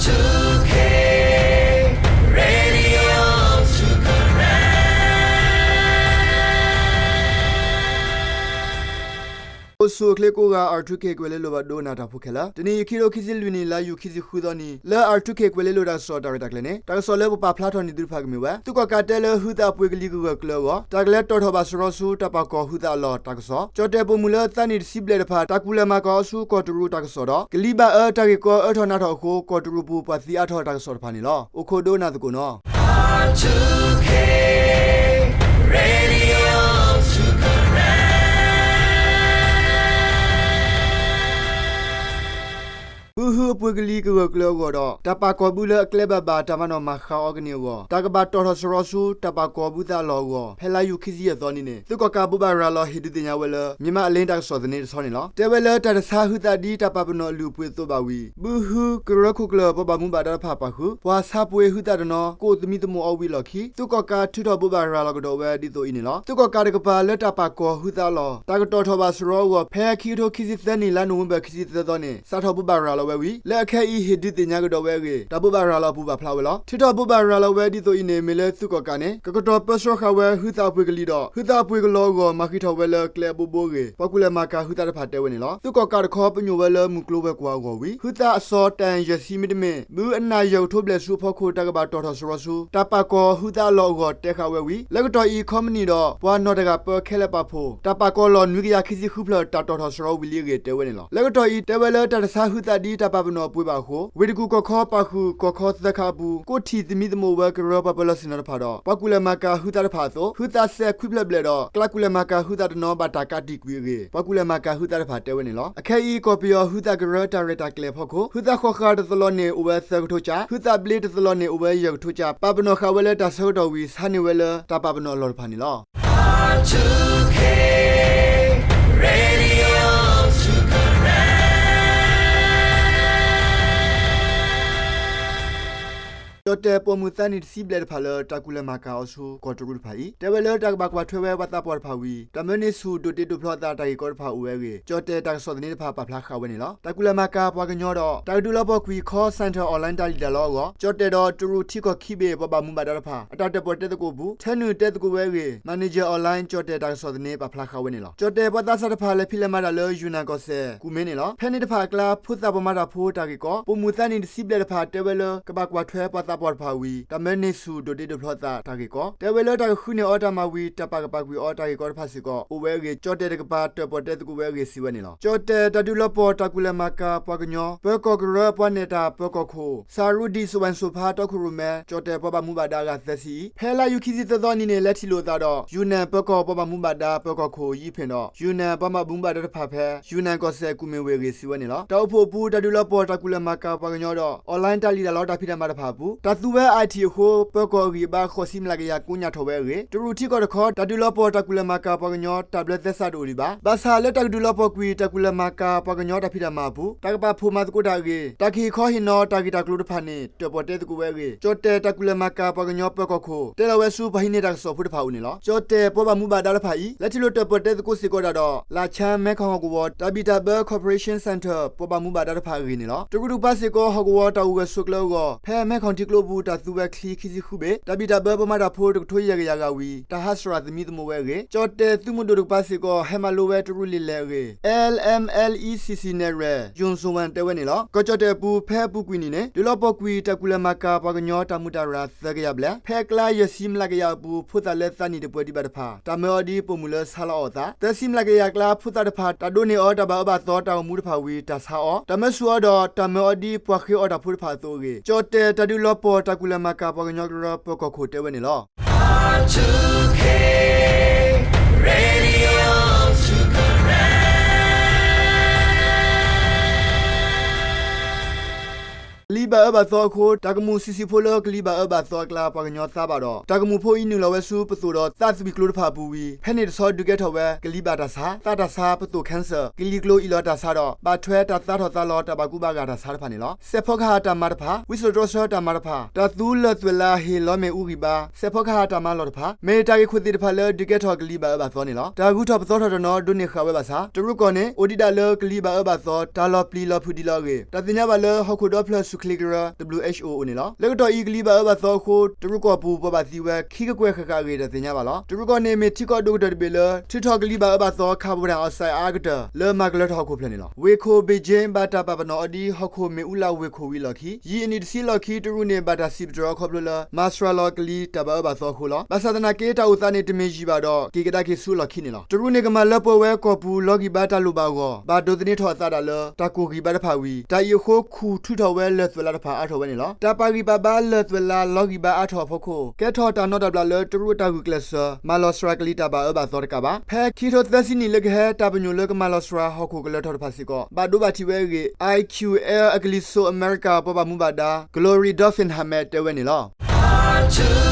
Radio အိၣ်ဆူၣ်အိၣ်ချ့ကိးဂၤ R two K ကွဲၤလ့လိၤဘၣ်ဒိကနၣ်တၢ်ဖိခဲလၢာ်, တနံၤအံၤ ခံထိခံဆံလွံၢ်နံၣ် လါယူၤခံဆံဃုသီနံၤ လၢ R two K ကွဲၤလ့လိၤတၢ်ကစီၣ်တၢ်ရဲၣ်တၢ်ကျဲၤန့ၣ် တၢ်ကစီၣ်လၢပပာ်ဖျါထီၣ်န့ၢ်သုတဖၣ်ကမ့ၢ်ဝဲ သုးကီၣ်ကးတဲလၢဟုသးအပှ့ၤကလံၤကဂၢၢ်ကျၢၤအဂီၢ် တၢ်ကလဲၤတီၣ်ထီၣ်ဘၣ်စရီဆူ တၢ်ပာ်ကီၤဟုသးအလီၢ်တၢ်ကစီၣ်, ကၠီၣ်တဲၣ်ပိာ်မုၣ်လၢသးနံၣ်တဆံဘျဲၣ်တဖၣ် တၢ်ကူၣ်လဲၤမၤကၤအီၤဆူကီၢ်တရူးတၢ်ကစီၣ်ဒီး ကလံၤဘၣ်အၢတၢ်ဂ့ၢ်ကီအၢထီၣ်နးထီၣ်အဃိ ကီၢ်တရူးပူၤပှၤသံအါထီၣ်တၢ်ကစီၣ်တဖၣ်န့ၣ်လီၤ. အိၣ်ခိးဒိကနၣ်သကိးနီၤ. ဘုဟုအပှ့ၤကလံၤကဂၢၢ်ကျၢၤအဂီၢ်ဒီး တၢ်ပာ်ကီၤဘုလၢအကျဲဘၣ်ဘၣ်တၢ်မၤနီၣ်မၤဃါအီၤကန့ၢ်အဂီၢ် တၢ်ကဘၣ်တီၣ်ထီၣ်စရီဆူ တၢ်ပာ်ကီၤဘုသးအလီၢ်အဂီၢ် ဖဲလါယူၤခံဆံယဲၢ်သီနံၤန့ၣ် သုးကီၣ်ကးဘိးဘၣ်ရၤလီၤဟ့ၣ်ဒုးသ့ၣ်ညါဝဲလၢ မြန်မာ့အလင်းတၢ်ကစီၣ်သန့တဆီန့ၣ်လီၤ. တဲဝဲလၢတၢ်တဆါဟုသးဒ်တၢ်ပာ်ပနီၣ်အလုၢ်အပှ့ၤအသိးဘၣ်ဝံၤ ဘုဟုကရၢခိၣ်ကျၢၢ်ပှၤဘၣ်မူဘၣ်ဒါတဖၣ်ပာ်ဃုာ် ပှၤဆါပှ့ၤဟုသးတနီၤ ကိးသမံသမိးအီၤဝံၤအလီၢ်ခံ သုးကီၣ်ကးထုးထီၣ်ဘိးဘၣ်ရၤလီၤကဒီးဝဲဒ်သိးအံၤန့ၣ်လီၤ. သုးကီၣ်ကးတကပၤလၢတၢ်ပာ်ကီၤဟုသးအလီၢ် တၢ်ကတီၢ်ထီၣ်ဘၣ်စရီအဂီၢ် ဖဲခံကထိခံဆံသၢနံၣ် လါနိၣ်ဝ့ဘၢၣ်ခံဆံသၢသီန့ၣ် စးထီၣ်ဘိးဘၣ်ရၤလီၤဝဲဝံၤ လၢအခဲအံၤဟ့ၣ်ဒုးသ့ၣ်ညါကဒီးဝဲအဂ့ၢ် တၢ်ဘိးဘၣ်ရၤလီၤအပူၤပာ်ဖျါဝဲလီၤ. ထုးထီၣ်ဘိးဘၣ်ရၤလီၤဝဲဒ်သိးအံၤန့ၣ် မ့ၢ်လၢသုးကီၣ်ကးန့ၣ် ကကတီၢ်ပၢဆှၢဃာ်ဝဲဟုသးအပှ့ၤကလံၤဒီး ဟုသးအပှ့ၤကလီၤအဂီၢ် မၤဃံးထီၣ်ဝဲလၢကျဲအဘိဘိအဂ့ၢ် ပှၤကူၣ်လဲၤမၤကၤဟုသးတဖၣ်တဲဝဲန့ၣ်လီၤ. သုးကီၣ်ကးတခီပညိၣ်ဝဲလၢမုၢ်ကျိၤဝဲၤကွာ်အဂီၢ်ဝံၤ ဟုသးအစီၤ တၢ်ယဲၢ်ဆံမ့တမ့ၢ် ဘုအနၢ်ယဲၢ်ကထိဘျဲၣ်ဆူအဖီခိၣ် တၢ်ကဘၣ်တီၣ်ထီၣ်စရီဆူ တၢ်ပာ်ကီၤဟုသးအလီၢ်အဂီၢ် တဲဃာ်ဝဲဝံၤ လၢကတီၢ်အံၤ ခီပနံၣ်ဒီး ပှၤနီၢ်တဂၤပၢခဲလၢာ်ပာ်ဖှိၣ် တၢ်ပာ်ကီၤလီၢ်နွံကယၤခံဆံဃုဖျၢၣ် တၢ်တီၣ်ထီၣ်စရီဝံၤလံအဂ့ၢ် တဲဝဲန့ၣ်လီၤ. လၢကတီၢ်အံၤ တဲဝဲလၢတၢ်တဆါဟုသးဒ်တၢ်ပာ်ပနီၣ်အပှ့ၤဘၣ်အဃိ ဝ့ၢ်တကူၣ်ကီၢ်ခီပာ်ဃုာ် ကီၢ်ခီသၢခါအပူၤ ကိးထံၣ်သမံသမိးဝဲကရၢပှၤပၢၤလီၢ်ဆ့ၣ်နီၤတဖၣ်ဒီး ပှၤကူၣ်လဲၤမၤကၤဟုသးတဖၣ်အသိး ဟုသးစဲးခွံဖျၢၣ်ဘျဲၣ်ဒီး ကျးကူၣ်လဲၤမၤကၤဟုသးတနီၤ ဘၣ်တၢ်ကးတံာ်ကွံာ်အဂ့ၢ် ပှၤကူၣ်လဲၤမၤကၤဟုသးတဖၣ်တဲဝဲန့ၣ်လီၤ. အခဲအံၤ ကီၢ်ပယီၤဟုသးကရၢတၢ်ရဲၣ်တၢ်ကျဲၤအဖီခိၣ် ဟုသးဃီၤဃာ်တသလီၤန့ၣ် အိၣ်ဝဲသၢကထိကၠး ဟုသးဘျ့တသလီၤန့ၣ် အိၣ်ဝဲယဲၢ်ကထိကၠး ပာ်ပနီၣ်ဃာ်ဝဲလၢတၢ်ဆၢကတီၢ်ဝံၤ ဆါန့ၢ်ဝဲလၢတၢ်ပာ်ပနီၣ်အလီၢ်တဖၣ်န့ၣ်လီၤ. ကၠီၣ်တဲၣ်ပိာ်မုၣ်သးနံၣ်တဆံဘျဲၣ်တဖၣ်လၢ တၢ်ကူၣ်လဲၤမၤကၤအီၤဆူကီၢ်တရူးတဖၣ်အံၤ တဲဝဲလၢတၢ်ကဘၣ်ကွၢ်ထွဲဝဲပှၤသးပှၢ်တဖၣ်ဝံၤ တၢ်မၢန့ၢ်ဆူၣ်ဒိးတ့ဒိးဖျီအသးတၢ်ဂ့ၢ်ကီတဖၣ်အိၣ်ဝဲအဂ့ၢ် ကၠီၣ်တဲၣ်တၢ်ကစီၣ်သန့တဖၣ်ပာ်ဖျါဃာ်ဝဲန့ၣ်လီၤ. တၢ်ကူၣ်လဲၤမၤကၤပှၤကညီဒီး တၢ်ကဒုးလီၤပှီၢ်ကွံာ် call center online တၢ်လံၣ်တၢ်လီအဂီၢ် ကၠီၣ်တဲၣ်ဒီးတရူးထံကီၢ်ခံဘ့ၣ်ပှၤဘၣ်မူဘၣ်ဒါတဖၣ် အတၢ်တၢၣ်ပီၣ်တဲသကိးအပူၤ ထဲနုာ်တဲသကိးဝဲအဂ့ၢ် Manager Online ကၠီၣ်တဲၣ်တၢ်ကစီၣ်သန့ပာ်ဖျါဃာ်ဝဲန့ၣ်လီၤ. ကၠီၣ်တဲၣ်ပှၤသးစၢ်တဖၣ်လဲၤဖံးလဲၤမၤတၢ်လၢ ယူၣ်နၣ်ကီၢ်စဲၣ် ကူၣ်မ့ၢ်န့ၣ်လီၤ. ဖဲန့ၣ်တဖၣ်အကျါ ဖိသၣ်ပှၤမၤတၢ်ဖိတၢ်ဂ့ၢ်ကီ ပိာ်မုၣ်သးနံၣ်တဆံဘျဲၣ်တဖၣ် တဲဝဲလၢ ကဘၣ်ကွၢ်ထွဲပှၤသးပှၢ်တဖၣ်ဝံၤ တၢ်မၢန့ၢ်ဆူၣ်ဒိးတ့ဒိးဖျီအသးတၢ်ဂ့ၢ်ကီ တဲဝဲလၢတၢ်ကဃုန့ၢ်အီၤတၢ်မၤဝံၤ တၢ်ပာ်ကပာ်ကွံာ်အီၤတၢ်ဂ့ၢ်ကီတဖၣ်စ့ၢ်ကီး အိၣ်ဝဲအဂ့ၢ် ကၠီၣ်တဲၣ်တကပၤ တၢၣ်ပီၣ်တဲသကိးဝဲအဂ့ၢ် စံးဝဲန့ၣ်လီၤ. ကၠီၣ်တဲၣ်တၢ်ဒုးလီၤပှီၢ်တၢ်ကူၣ်လဲၤမၤကၤပှၤကညီ ပၢၤကီၢ်ကရၢပှၤနဲၣ်တၢ်ပၢၤကီၢ်ခိၣ် စၤရူဒံၣ်စဝဲၣ်စိၤဖါတီခိၣ်ရိၣ်မဲ ကၠီၣ်တဲၣ်ပှၤဘၣ်မူဘၣ်ဒါအဂၤသၢဆံအံၤ ဖဲလါယူၤခံဆံသၢသီနံၤန့ၣ် လဲၤထံၣ်လိာ်အသးဒီး ယူၣ်နၣ်ပၢၤကီၢ်ပှၤဘၣ်မူဘၣ်ဒါပၢၤကီၢ်ခိၣ် ယံဖ့ၣ်ဒီး ယူၣ်နၣ်ပှၤဘၣ်မူဘၣ်ဒါတဖၣ်ဖဲ ယူၣ်နၣ်ကီၢ်စဲၣ်ကူၣ်မ့ၢ်ဝ့ၢ်အဂ့ၢ် စံးဝဲန့ၣ်လီၤ. တၢ်အိၣ်ဖှိၣ်အပူၤ တၢ်ဒုးလီၤပှီၢ်တၢ်ကူၣ်လဲၤမၤကၤပှၤကညီဒီး online တၢ်လံၣ်တၢ်လီတၢ်ဖံးတၢ်မၤတဖၣ်အပူၤ တၢ်သူဝဲ IT အဃိ ပၢၤကီၢ်အဂံၢ်အဘါ ဃိးဆံမျးကယၤ ကိးညၣ်ထီၣ်ဝဲအဂ့ၢ် တရူးထံကီၢ်တခီ တၢ်ဒုးလီၤပှီၢ်တၢ်ကူၣ်လဲၤမၤကၤပှၤကညီ တၢ်ဘျၢသဲစးတအိၣ်ဒံးဘၣ်. ဘၣ်ဆၣ်လၢတၢ်ကဒုးလီၤပှီၢ်ကွံာ် တၢ်ကူၣ်လဲၤမၤကၤပှၤကညီတၢ်ဖံးတၢ်မၤအပူၤ တၢ်ကပာ်ဖှိၣ်မၤသကိးတၢ်အဂ့ၢ် တၢ်ကဟ့ၣ်ခီဟ့ၣ်နီၤတၢ်ဂ့ၢ်တၢ်ကျိၤတဖၣ်န့ၣ် တၢၣ်ပီၣ်တဲသကိးဝဲအဂ့ၢ် ကၠီၣ်တဲၣ်တၢ်ကူၣ်လဲၤမၤကၤပှၤကညီပၢၤကီၢ်ခိၣ် တဲလီၤဝဲဆူပှၤဟံးန့ၢ်တၢ်ကစီၣ်ဖိတဖၣ်အအိၣ်န့ၣ်လီၤ. ကၠီၣ်တဲၣ်ပှၤဘၣ်မူဘၣ်ဒါတဖၣ်အံၤ လဲၤထံၣ်လိာ်တၢၣ်ပီၣ်တဲသကိးစ့ၢ်ကီးတၢ်ဒီး လၣ်ဆၣ်မဲၢ်ခီၣ်ဟီၣ်ကဝီၤ တၢ်ဘံၣ်တၢ်ဘၢ Cooperation Center ပှၤဘၣ်မူဘၣ်ဒါတဖၣ်အဂ့ၢ်န့ၣ်လီၤ. တရူးတကပၤစ့ၢ်ကီး ဟီၣ်ကဝီၤတၢ်အိၣ်ဂၢၢ်ဆိးကျၢၤအဂီၢ် ဖဲမဲၢ်ခီၣ်ထံးကျိပူၤ တၢ်သူဝဲချံခံဆံဃုဘ့ၣ် တၢ်ဘံၣ်တၢ်ဘၢပှၤမၤတၢ်ဖိတကထိယဲၢ်ကယၤဂၤဝံၤ တၢ်ဟးစရၣ်သမံသမိးဝဲအဂ့ၢ် ကၠီၣ်တဲၣ်သုးမုၢ်ဒိၣ်တကပၤစ့ၢ်ကီး ဟဲမၤလိဝဲတရူးလံာ်လဲၢ်အဂ့ၢ် လၣ်ဆၣ်မဲၢ်ခီၣ်ဟီၣ်ကဝီၤ နဲၣ်ရဲၣ် ယိၣ်စိဝၣ် တဲဝဲန့ၣ်လီၤ. ကီၢ်ကၠီၣ်တဲၣ်အပူၤ ဖဲအပူၤကွံာ်နံၣ်န့ၣ် ဒုးလီၤပှီၢ်ကွံာ်တၢ်ကူၣ်လဲၤမၤကၤပှၤကညီတၢ်မူးတၢ်ရၢ်သၢကယၤဘျဲၣ် ဖဲအကျါယဲၢ်ဆံမျးကယၤအပူၤ ဖိသၣ်လၢသးနံၣ်တပှဲၤဒံးဘၣ်တဖၣ် တၢ်မၢအီၤဒ်ပိာ်မုၣ်လၢဆါလီၤအီၣ်အသး သၢဆံမျးကယၤအကျါ ဖိသၣ်တဖၣ် တၢ်ဒိးန့ၢ်အီၤတၢ်ဘၣ်အၢဘၣ်သီတၢ်အိၣ်မူတဖၣ်ဝံၤ တၢ်ဆါအီၤ တၢ်မၢဆူၣ်အီၤဒီး တၢ်မၢအီၤဒ်ပှၤဃ့အီၣ်တၢ်ဖိတဖၣ်အသိးအဂ့ၢ် ကၠီၣ်တဲၣ်တၢ်ဒုးလီၤပှီၢ်တၢ်ကူၣ်လဲၤမၤကၤပှၤကညီကရၢပၢၤကီၢ်ခိၣ်တဲဝဲန့ၣ်လီၤ. ကလံၤဘၣ်အၢဘၣ်သီအဃိ တၢ်ကမူၣ်ဆံးဆံးဖိလၢကလံၤဘၣ်အၢဘၣ်သီအကျါ ပှၤကညီသါဘၣ်ဒီး တၢ်ကမူၣ်ဖိအံၤနုာ်လီၤဝဲဆူပသိၣ်ဒီးသးသွံၣ်ကျိတဖၣ်အပူၤဝံၤ ဖဲန့ၣ်တဆီဒုးကဲထီၣ်ဝဲ ကလံၤဘၣ်တၢ်ဆါ, သးတၢ်ဆါ, ပသိၣ် cancer, ကလံၤကျိအံၤလီၤတၢ်ဆါဒီး ဘၣ်ထွဲတၢ်သးထီၣ်သးလီၤ တၢ်ဘၣ်ကူဘၣ်ဂာ်တၢ်ဆါတဖၣ်န့ၣ်လီၤ. စဲးဖီကဟၣ်တၢ်မၤတဖၣ်, ဝံစိာ်တြီဆၢတၢ်မၤတဖၣ်, တၢ်သူလၢာ်သွဲၣ်လးဟ့ၣ်လီမ့ၣ်အူဂံၢ်ဘါ စဲးဖီကဟၣ်တၢ်မၤလီၢ်တဖၣ် မ့ၢ်တၢ်ဂ့ၢ်ခိၣ်သ့ၣ်တဖၣ်လၢဒုးကဲထီၣ်ကလံၤဘၣ်အၢဘၣ်သီန့ၣ်လီၤ. တၢ်ဂုၤထီၣ်ပသီထီၣ်တနီၤဒိးန့ၢ်ဃာ်ဝဲဘၣ်ဆၣ် တရူးကီၢ်န့ၣ် အိၣ်ဒံးဒၣ်လၢကလံၤဘၣ်အၢဘၣ်သီ တၢ်လီၤပျံၤလီၤဖုးဒံးလီၤအဂ့ၢ် တၢ်သ့ၣ်ညါဘၣ်လၢ ဟီၣ်ခိၣ်ဒီဖျၢၣ် Clicker, W H O အိၣ်န့ၣ်လီၤ. လၢကတီၢ်အံၤ ကလံၤဘၣ်အၢဘၣ်သီအဃိ တရူးကီၢ်ပူၤ ပှၤဘၣ်သံဝဲ ခံကကွဲၢ်ဃၣ်ဃၣ်အဂ့ၢ် တၢ်သ့ၣ်ညါဘၣ်လီၤ. တရူးကီၢ်န့ၣ် မ့ၢ်ထံကီၢ်ဒိၣ်ကတၢၢ်တဘ့ၣ်လၢ ထုးထီၣ်ကလံၤဘၣ်အၢဘၣ်သီ carbon dioxide အါကတၢၢ် လၢမၤကလၢထီၣ်ဟီၣ်ခိၣ်ဖျၢၣ်န့ၣ်လီၤ. ဝ့ၢ်ခိၣ် Beijing ဘၣ်တၢ်ပာ်ပနီၣ်အီၤဒ် ဟီၣ်ခိၣ်မ့ၣ်အူလၢ်ဝ့ၢ်ခိၣ်ဝံၤအလီၢ်ခံ ယံာ်အနံၣ်တဆံအလီၢ်ခံ တရူးန့ၣ် ဘၣ်တၢ်စံးပတြၢၤအီၤခီဖျိလၢ မၤစှၤလီၤကလံၤတၢ်ဘၣ်အၢဘၣ်သီအဃိလီၤ. ဘၣ်ဆၣ်သနာ်က့ တၢ်အိၣ်သးန့ၣ် တမ့ၢ်ယံာ်ဘၣ်ဒီး က့ၤကဒါက့ၤဆူအလီၢ်ခံန့ၣ်လီၤ. တရူးန့ၣ် ကမၤလၢပှဲၤဝဲကီၢ်ပူၤ လီၤဂံၢ်ဘါတၢ်လိၣ်ဘၣ်အဂီၢ် ဘၣ်ဒိးသန့ၤထီၣ်အသးဒၣ်လၢ တၢ်ကိၢ်ဂံၢ်ဘါတဖၣ်ဝံၤ တၢ်အံၤအဃိ ခူၣ်ထုးထီၣ်ဝဲလၢၢ်သွဲၣ်လါတဖၣ်အါထီၣ်ဝဲန့ၣ်လီၤ. တၢ်ပာ်ဂံၢ်ပာ်ဘါလၢၢ်သွဲၣ်လါ လီၤဂံၢ်ဘါအါထီၣ်အဖီခိၣ် ကဲထီၣ်တၢ်နီတၢ်ဘျးလၢ တရူးအတၢ်ဂုာ်ကျဲးစၢး မၤလီၤစှၤကလံၤတၢ်ဘၣ်အၢဘၣ်သီတကးဘၣ်. ဖဲခံကထိသၢဆံနံၣ်လၢကဟဲ တၢ်ပညိၣ်လၢကမၤလီၤစှၤဟီၣ်ခိၣ်ကလၢထီၣ်တဖၣ်စ့ၢ်ကီး ဘၣ်ဒိဘၣ်ထံးဝဲအဂ့ၢ် I Q L အကလံၤစိးအမဲရကၤ ပှၤဘၣ်မူဘၣ်ဒါ Gloria Dolphin-Hammer တဲဝဲန့ၣ်လီၤ.